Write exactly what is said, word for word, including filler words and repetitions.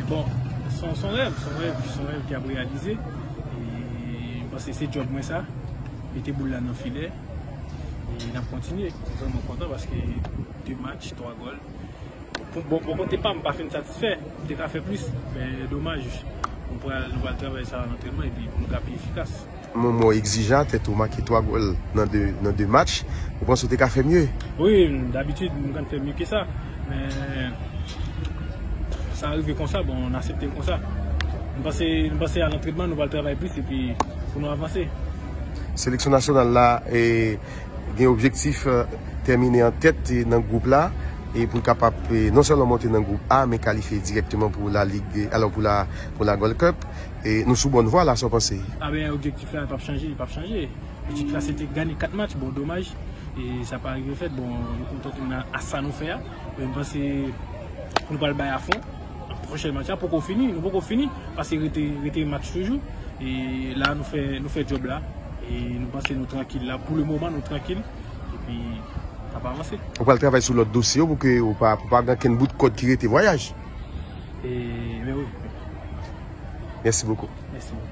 Bon, se yon, se yon rèv, se yon rèv, se yon rèv ki ap reyalize. E m panse se djòb mwen sa, mete boul la nan filè. E n ap kontinye. M vrèman kontan paske de match, twa gòl. Bon, bò kote pa m, m pa fin satisfè. M te ka fè plis, men domaj. Nou pral, nou pral travay sa nan antrènman epi pou nou ka pi efikas. Moman w egzijan, tèt ou make twa gòl nan de, nan de match. Ou panse w te ka fè mye? Wi, dabitid, m konn fè mye ke sa. Men sa rive konsa, bon, n aksepte l konsa. M panse, m panse a lantrenman, nou pral travay plis epi pou nou avanse. Seleksyon nasyonal la, e, gen objektif, e, tèmine an tèt, e, nan gwoup la, e pou l kapab, e, non sèlman monte nan gwoup A, men kalifye dirèkteman pou la Ligue, alò, pou la, pou la Gold Cup. E nou sou bòn vwa la, sa w panse? A ben, objektif la, li p ap chanje, li p ap chanje. Objektif la, se te ganye kat match, bon, domaj, e sa pa rive fèt. Bon, nou kontante nan, a sa nou fè a. Men m panse nou pral bay a fon. Pwochèn match la poko fini, nou poko fini, paske rete, rete match toujou. E la, nou fè, nou fè djòb la. E nou panse nou trankil la. Pou le moman, nou trankil. Epi, n ap avanse. Ou pral travay sou lòt dosye yo pou ke ou pa, pou pa gen kenn bout kòd ki rete vwayaj. E, men wi. Mèsi bokou. Mèsi bokou.